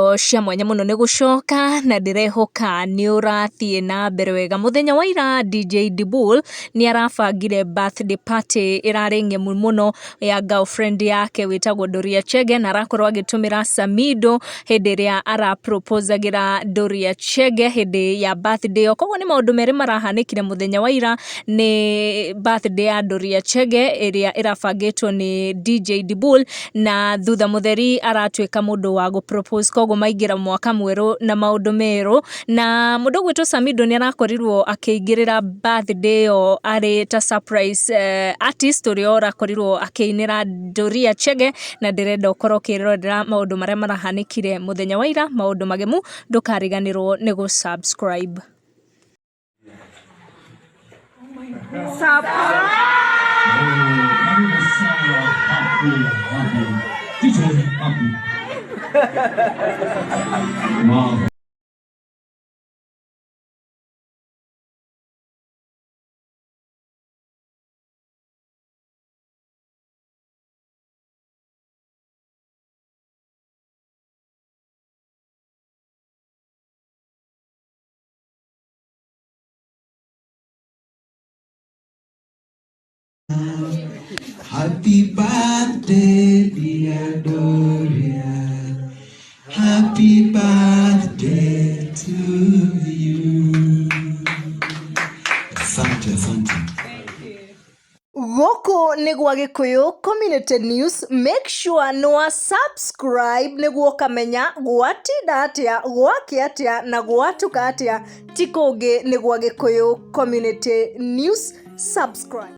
Ngatho cia mwanya mũno nĩ gũcoka na ndĩrehoka nĩ ũrathiĩ na mbere wega. Mũthenya wa ira DJ Dibul nĩ arabangire birthday party ĩrarĩ ng'emu mũno ya girlfriend yake wĩtagwo Doria Chege, na arakorwo agĩtũmĩra Samido hĩndĩ ĩrĩa araproposagĩra Doria Chege hĩndĩ ya birthday ĩyo. Koguo nĩ maũndũ merĩ marahanĩkire mũthenya wa ira, nĩ birthday ya Doria Chege ĩrĩa ĩrabangĩtwo nĩ DJ Dibul, na thutha mũtheri aratuĩka mũndũ wa gũ propose, koguo maingĩra mwaka mwerũ na maũndũ merũ. Na mũndũ ũgwĩtwo Samido nĩ arakorirwo akĩingĩrĩra birthday ĩyo arĩ ta surprise artist ũrĩa ũrakorirwo akĩinĩra Doria Chege, na ndĩrenda ũkorwo ũkĩrorera maũndũ marĩa marahanĩkire mũthenya wa ira, maũndũ magemu. Ndũkariganĩrwo nĩ gũ subscribe. Karibu sana. Happy, happy. DJ, happy. Wow. Happy birthday, dear Doria. Happy birthday to you. Asante, asante. Gũkũ nĩ gwa Gĩkũyũ Community News. Make sure nĩ wa subscribe nĩguo ũkamenya gwatinda atĩa, gwakĩa atĩa na gwatuka atĩa. Ti kũngĩ, nĩ gwa Gĩkũyũ Community News. Subscribe.